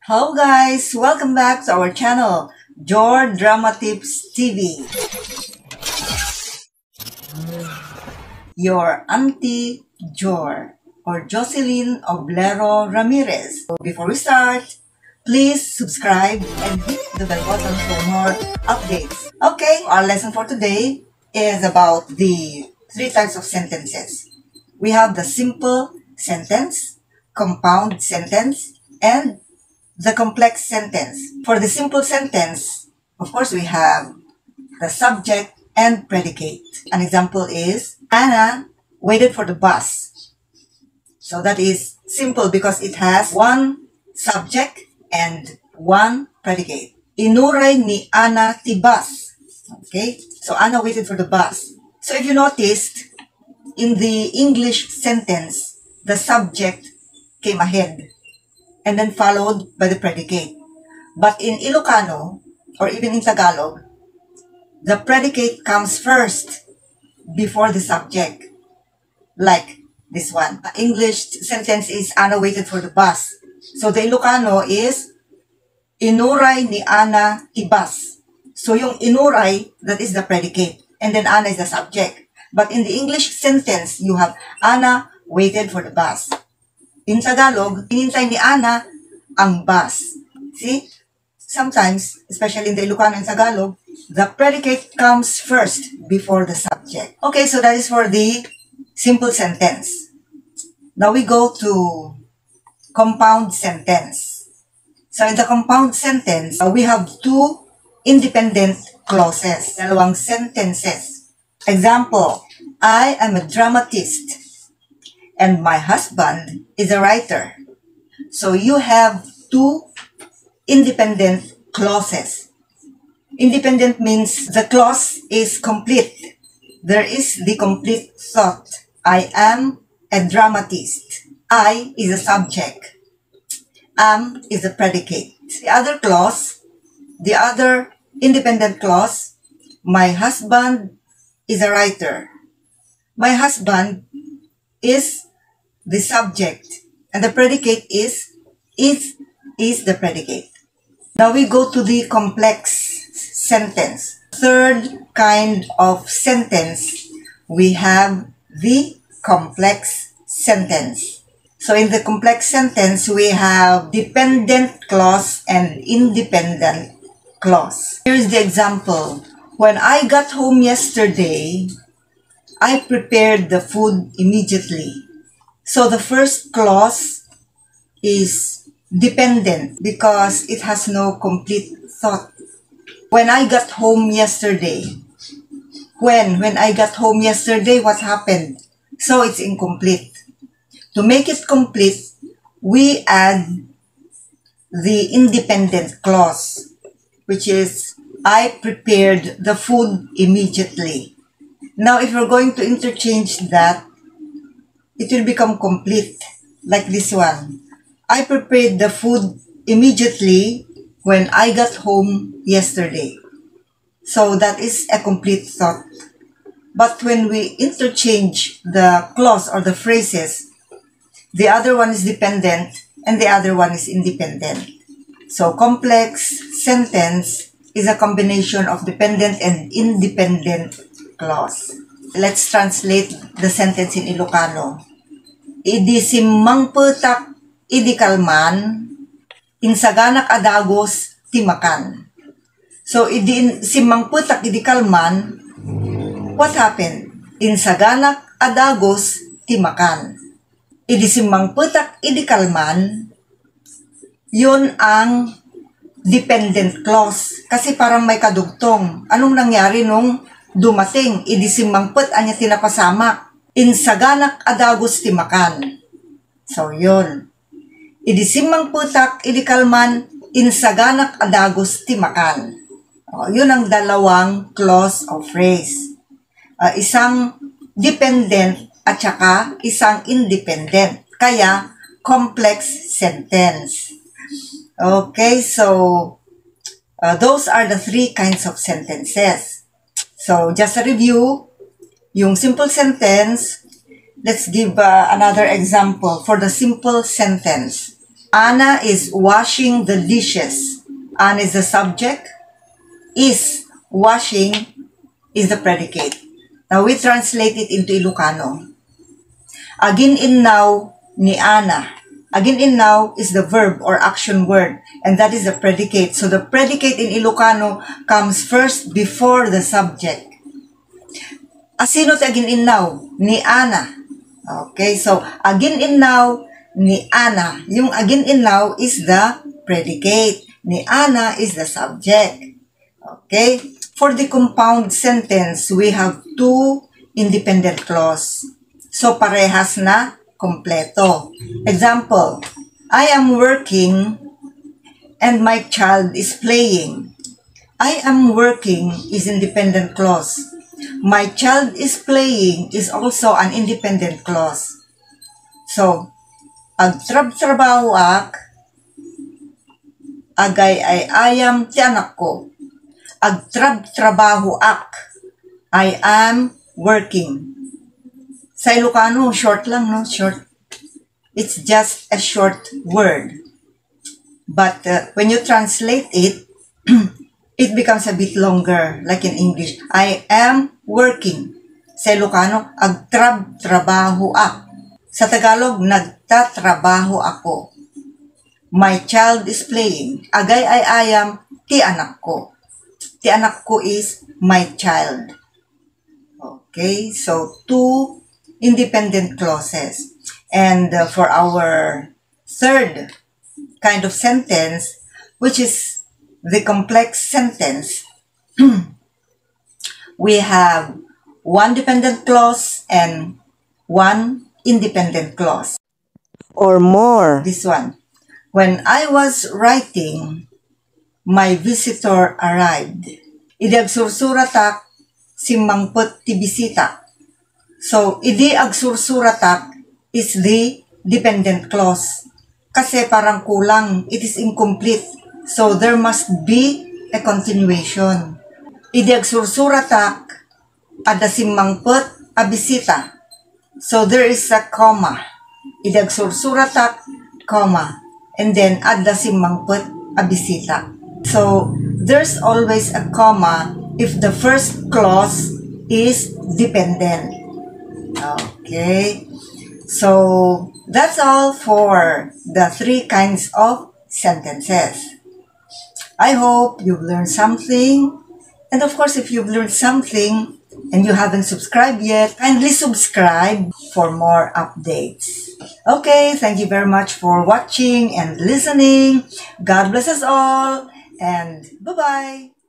Hello guys, welcome back to our channel, Jor Drama Tips TV. Your Auntie Jor or Jocelyn Oblero Ramirez. Before we start, please subscribe and hit the bell button for more updates. Okay, our lesson for today is about the three types of sentences. We have the simple sentence, compound sentence, and the complex sentence. For the simple sentence, of course, we have the subject and predicate. An example is, Anna waited for the bus. So that is simple because it has one subject and one predicate. Inuray ni Ana ti bus. Okay, so Anna waited for the bus. So if you noticed, in the English sentence, the subject came ahead and then followed by the predicate. But in Ilocano, or even in Tagalog, the predicate comes first before the subject. Like this one. English sentence is, Ana waited for the bus. So the Ilocano is, Inuray ni Ana ti bus. So yung inuray, that is the predicate. And then Ana is the subject. But in the English sentence, you have, Ana waited for the bus. In Tagalog, hinintay ni Ana ang bus. See? Sometimes, especially in the Ilocano and Tagalog, the predicate comes first before the subject. Okay, so that is for the simple sentence. Now we go to compound sentence. So in the compound sentence, we have two independent clauses, dalawang sentences. Example, I am a dramatist and my husband is a writer. So you have two independent clauses. Independent means the clause is complete. There is the complete thought. I am a dramatist. I is a subject. Am is a predicate. The other clause, the other independent clause, my husband is a writer. My husband is the subject and the predicate is the predicate. Now we go to the complex sentence. Third kind of sentence, we have the complex sentence. So in the complex sentence, we have dependent clause and independent clause. Here's the example. When I got home yesterday, I prepared the food immediately. So the first clause is dependent because it has no complete thought. When I got home yesterday. When I got home yesterday, what happened? So it's incomplete. To make it complete, we add the independent clause, which is, I prepared the food immediately. Now, if you're going to interchange that, it will become complete, like this one. I prepared the food immediately when I got home yesterday. So that is a complete thought. But when we interchange the clause or the phrases, the other one is dependent and the other one is independent. So complex sentence is a combination of dependent and independent clause. Let's translate the sentence in Ilocano. Idi simmang petak idi kalman, insaganak adagos timakan. So idi simmang petak idi kalman, what happened? Insaganak adagos timakan. Idi simmang petak idi kalman, yun ang dependent clause. Kasi parang may kadugtong. Anong nangyari nung dumating? Idi simmangpet anya tinapasamak. Insaganak adagos timakan. So, yun. Idi simmangpetak idi kalman, insaganak adagos timakan. Yun ang dalawang clause of phrase. Isang dependent at saka isang independent. Kaya, complex sentence. Okay, so those are the three kinds of sentences. So, just a review, yung simple sentence, let's give another example for the simple sentence. Anna is washing the dishes. Anna is the subject. Is washing is the predicate. Now we translate it into Ilocano. Agin in now ni Anna. Agin in now is the verb or action word, and that is the predicate. So the predicate in Ilocano comes first before the subject. Asino ti agin in now? Ni Anna. Okay, so agin in now ni Anna. Yung agin in now is the predicate. Ni Anna is the subject. Okay, for the compound sentence, we have two independent clause. So parehas na kompleto. Example, I am working and my child is playing. I am working is independent clause. My child is playing is also an independent clause. So, agtrabaho ak, agay ay ayam ti anak ko. Agtrabaho ak, I am working. Sa Ilocano, short lang, no? Short. It's just a short word. But when you translate it, it becomes a bit longer, like in English. I am working. Sa Ilocano, agtrabaho ak. Sa Tagalog, nagtatrabaho ako. My child is playing. Agay ay ayam, ti anak ko. Ti anak ko is my child. Okay, so two independent clauses. And for our third kind of sentence, which is the complex sentence, we have one dependent clause and one independent clause. Or more. This one. When I was writing, my visitor arrived. Idi agsursuratak simmangput ti bisita. So, idi agsursuratak is the dependent clause. Kasi parang kulang. It is incomplete. So, there must be a continuation. Idi agsursuratak ada simmangput a bisita. So, there is a comma. Idi agsursuratak, comma. And then, ada simmangput a bisita. So, there's always a comma if the first clause is dependent. Okay, so that's all for the three kinds of sentences. I hope you've learned something. And of course, if you've learned something and you haven't subscribed yet, kindly subscribe for more updates. Okay, thank you very much for watching and listening. God bless us all, and bye-bye.